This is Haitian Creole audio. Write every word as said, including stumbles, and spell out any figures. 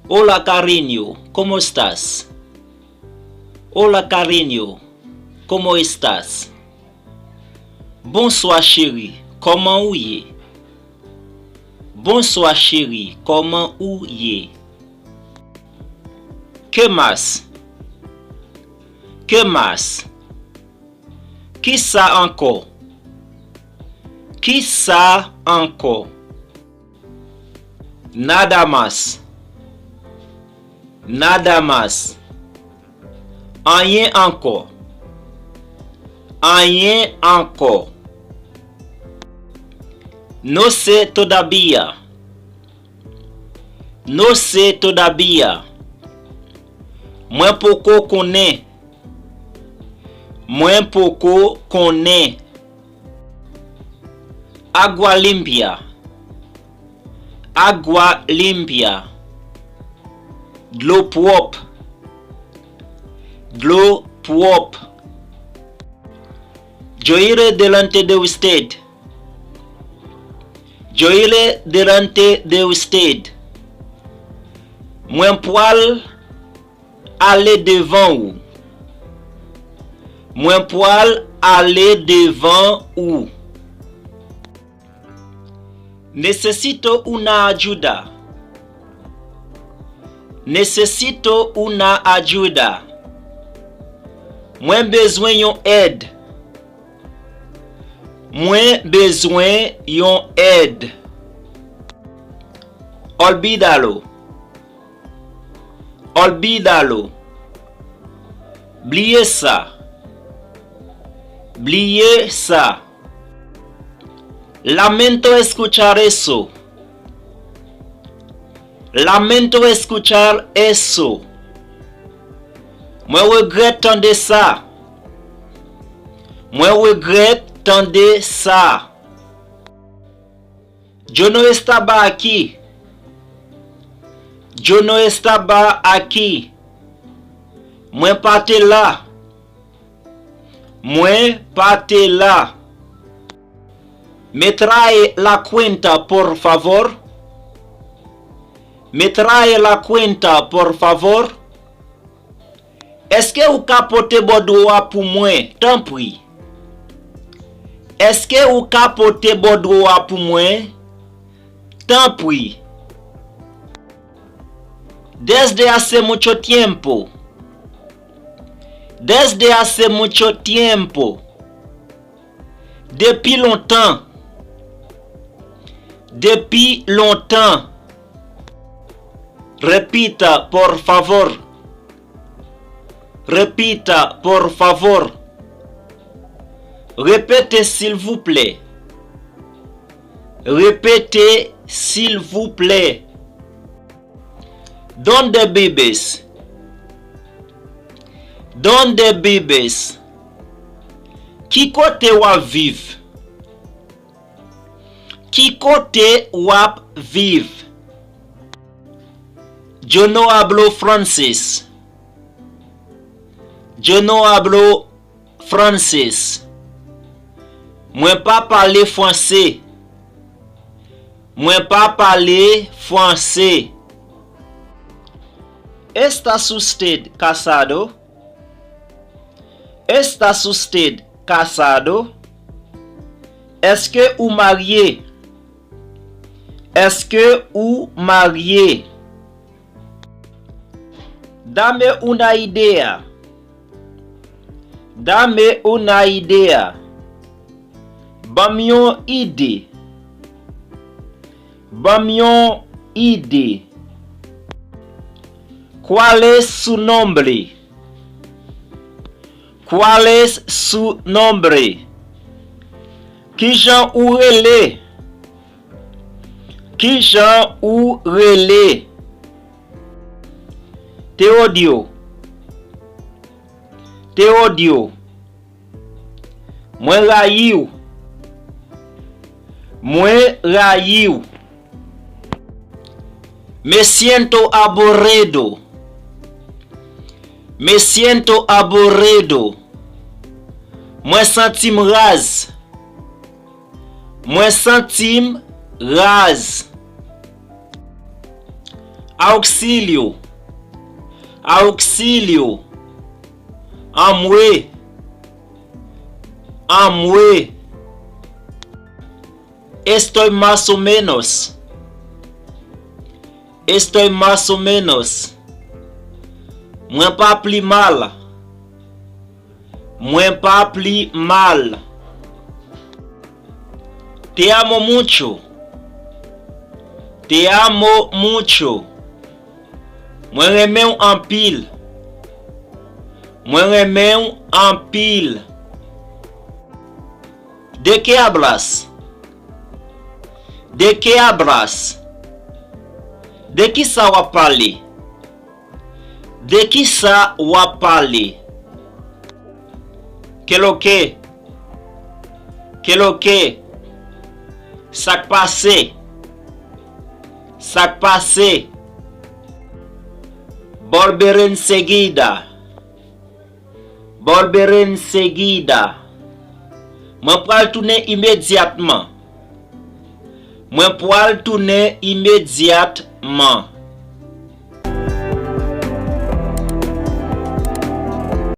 Hola, cariño, ¿cómo estás? Hola, cariño, ¿cómo estás? Bonswa, cheri, kòman ou ye? Bonswa, cheri, kòman ou ye? ¿Qué más? ¿Qué más? Kisa ankò? Kisa ankò? Nada más. Nada más. Anyen ankò. Anyen ankò. No sé todavía. No sé todavía. Mwen poko konnen. Mwen poko konnen. Agua limpia. Agua limpia. Dlo pwòp. Dlo pwòp. Yo iré delante de usted. Yo iré delante de usted. Mwen pwal ale devan ou. Mwen pwal ale devan ou. Necesito una ayuda. Necesito una ayuda. Mwen bezwen yon èd. Mwen bezwen yon èd. Olvídalo. Olvídalo. Bliye sa. Bliye sa. Lamento escuchar eso. Lamento escuchar eso. Mwen regrèt tande sa. Mwen regrèt tande sa. Yo no estaba aquí. Yo no estaba aquí. Mwen pa te la. Mwen pa te la. Me trae la cuenta, por favor? Me trae la cuenta, por favor? Èske ou ka pote bòdwo a pou mwen, tanpri? Èske ou ka pote bòdwo a pou mwen, tanpri? Desde hace mucho tiempo. Desde hace mucho tiempo. Depi lontan. Depi lontan. Repita, por favor. Repita, por favor. Repete, silvouplè. Repete, silvouplè. ¿Dónde vives? ¿Dónde vives? Ki kote w ap viv? Ki kote w ap viv? Yo no hablo francés. Yo no hablo francés. Mwen pa pale franse. Mwen pa pale franse. ¿Estás usted casado? ¿Estás usted casado? Èske ou marye? Èske ou marye? Dame una idea. Dame una idea. Ban m yon ide. Ban m yon ide. ¿Cuál es su nombre? ¿Cuál es su nombre? Kijan ou rele? Kijan ou rele? Te odio. Te odio. Mwen rayi w. Mwen rayi w. Me siento aburrido. Me siento aburrido. Mwen santi m raz. Mwen santi m raz. Auxílio. Auxílio. Anmwe. Anmwe. Estoy más o menos. Estoy más o menos. Mwen pa pli mal. Mwen pa pli mal. Te amo mucho. Te amo mucho. Mwen renmen w anpil. Mwen renmen w anpil. ¿De qué hablas? ¿De qué hablas? De kisa w ap pale? De kisa w ap pale? ¿Qué lo que? ¿Qué lo que? Sa k pase? Sa k pase? Volveré enseguida. Volveré enseguida. Mwen pral tounen imedyatman. Mwen pral tounen imedyatman.